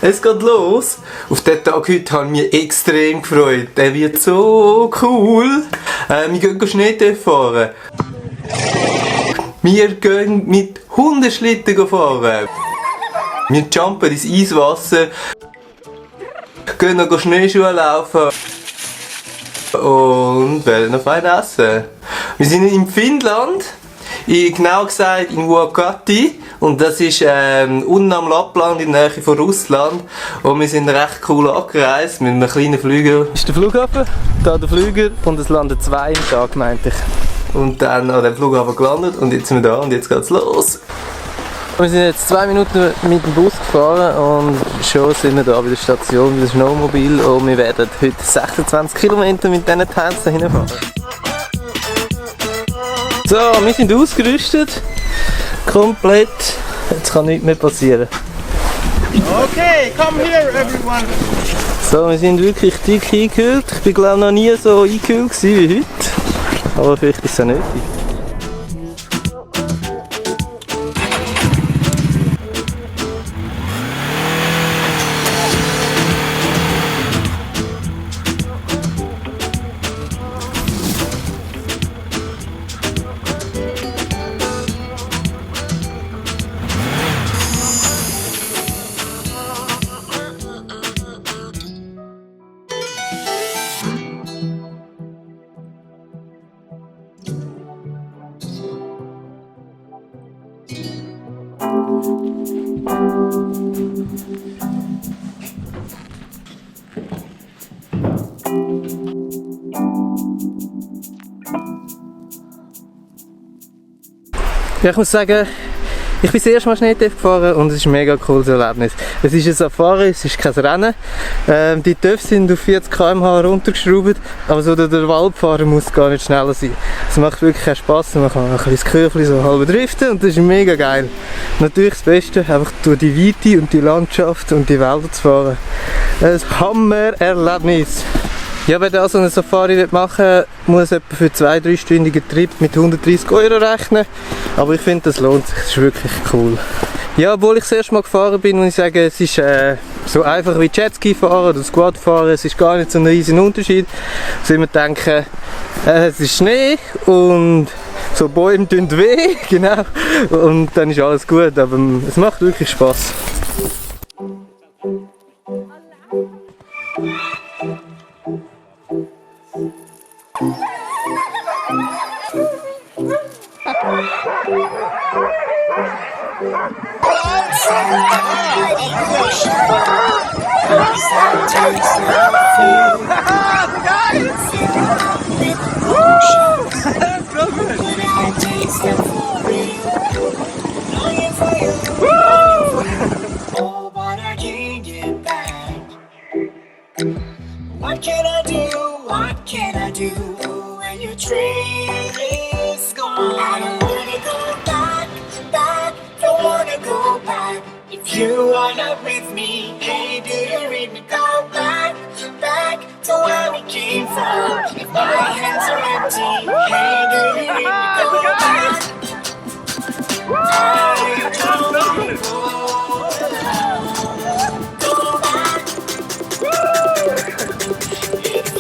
Es geht los. Auf diesen Tag heute habe ich mich extrem gefreut. Der wird so cool. Wir gehen Schnee fahren. Wir gehen mit Hundeschlitten fahren. Wir jumpen ins Eiswasser. Gehen noch Schneeschuhe laufen. Und werden noch fein essen. Wir sind in Finnland. Genau gesagt in Vuokatti, und das ist unten am Lappland in der Nähe von Russland, und wir sind recht cool angereist mit einem kleinen Flüger. Das ist der Flughafen, da der Flüger, und es landet 2 am Tag, meinte ich. Und dann an dem Flughafen gelandet und jetzt sind wir da und jetzt geht's los. Wir sind jetzt 2 Minuten mit dem Bus gefahren und schon sind wir da bei der Station, bei dem Snowmobil, und wir werden heute 26 Kilometer mit diesen Teils dahin fahren. So, wir sind ausgerüstet. Komplett. Jetzt kann nichts mehr passieren. Okay, come here everyone. So, wir sind wirklich dick eingehüllt. Ich bin glaube noch nie so eingehüllt wie heute. Aber vielleicht ist es ja nötig. Ja, ich muss sagen, ich bin das erste Mal Schneetöpfe gefahren und es ist ein mega cooles Erlebnis. Es ist ein Safari, es ist kein Rennen. Die Töpfe sind auf 40 km/h runtergeschraubt, aber so der Waldfahrer muss gar nicht schneller sein. Es macht wirklich keinen Spass, man kann ein bisschen das Körbchen so halb driften und das ist mega geil. Natürlich das Beste, einfach durch die Weite und die Landschaft und die Wälder zu fahren. Ein Hammer-Erlebnis! Ja, wer da so eine Safari machen will, muss etwa für 2-3-stündigen Trip mit 130 € rechnen. Aber ich finde, das lohnt sich, das ist wirklich cool. Ja, obwohl ich das erste Mal gefahren bin, muss ich sagen, es ist so einfach wie Jetski fahren oder Squad fahren. Es ist gar nicht so ein riesen Unterschied. Also immer denken, es ist Schnee und so Bäume tun weh, genau. Und dann ist alles gut, aber es macht wirklich Spaß. What can I do? What can I do when your train is gone? I don't wanna go back, back, don't wanna go back. If you are not with me, hey, do you read me? Go back, back to where we came from. If my hands are empty, hey, do you read me? Go back. I don't wanna go back.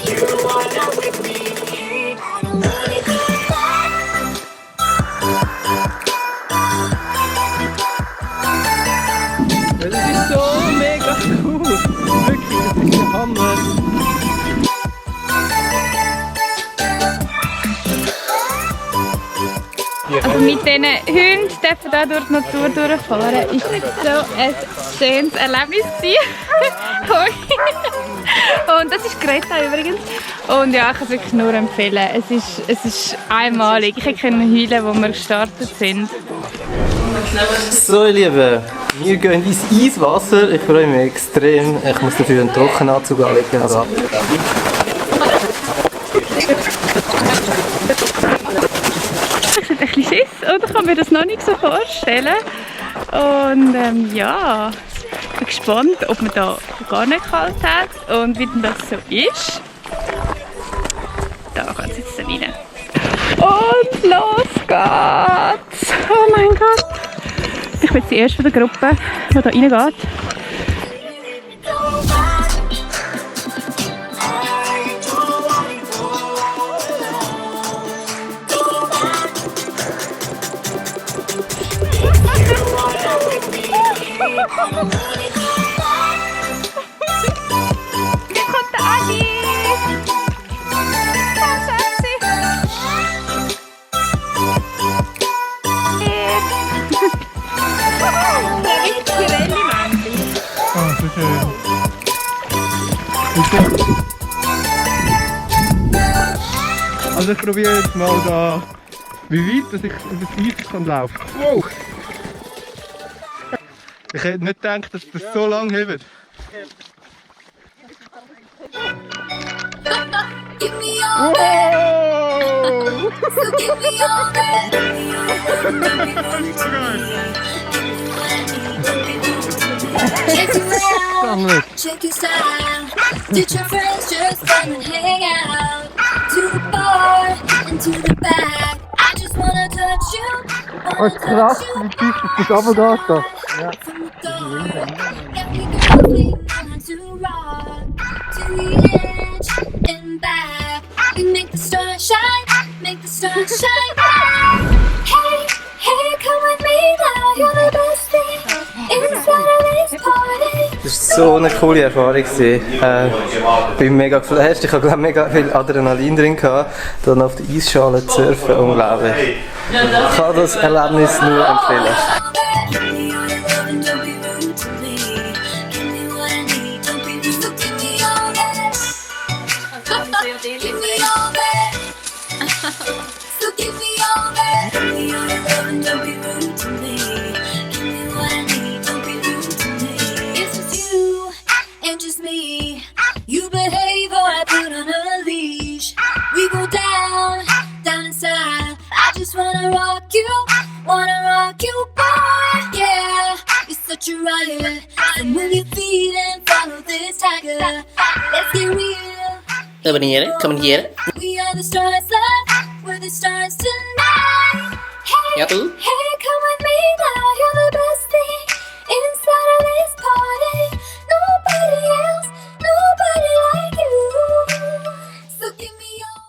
You are not with me, I don't wanna go back. Das ist so mega cool. Wirklich, das ist der Hammer. Also mit diesen Hunden dürfen hier durch die Natur durchfahren, ist so ein schönes Erlebnis gewesen. Und das ist Greta übrigens. Und ja, ich kann es wirklich nur empfehlen. Es ist einmalig. Ich konnte heulen, als wir gestartet sind. So ihr Lieben, wir gehen ins Eiswasser. Ich freue mich extrem. Ich muss dafür einen Trockenanzug anlegen. Also. Ich hatte ein bisschen Schiss und ich kann mir das noch nicht so vorstellen. Und ja, ich bin gespannt, ob man da gar nicht kalt hat und wie denn das so ist. Da geht es jetzt rein. Und los geht's! geht's. Oh mein Gott. Ich bin jetzt die erste von der Gruppe, die da reingeht. Hier kommt der Adi. Oh, so schön. Also ich probiere jetzt mal da, wie weit dass ich über das Eis kann laufen. Wow! Ich hätte nicht gedacht, dass das so lange hebt. Give me all that, Wow! so give me all that. Check you out, check your style. Did your friends just come and hang out? To the bar and to the back. I just wanna touch you. Oh, ist krass, wie tief das runtergeht da. From the door, yeah, we go clean to rock to the edge and back. We make the stars shine, make the stars shine bright. Hey, hey, come with me now. You're the best thing inside of this party. Das war so eine coole Erfahrung. Ich bin mega geflasht. Ich hatte mega viel Adrenalin drin. Dann auf der Eisschale zu surfen, unglaublich. Ich kann das Erlebnis nur empfehlen. Give me all your love and don't be rude to me. Give me what I need, don't be rude. So give me all that. Give me all that. So give me all that. Give me all your love and don't be rude to me. Give me what I need, don't be rude to me. It's just you and just me. You behave or I put on a leash. We go down, down inside. I just wanna rock you, boy. Yeah, you're such a riot. So move your feet and follow this tiger. Let's get real. Come and get it. We are the stars, love. We're the stars tonight. Hey, Yahoo. hey,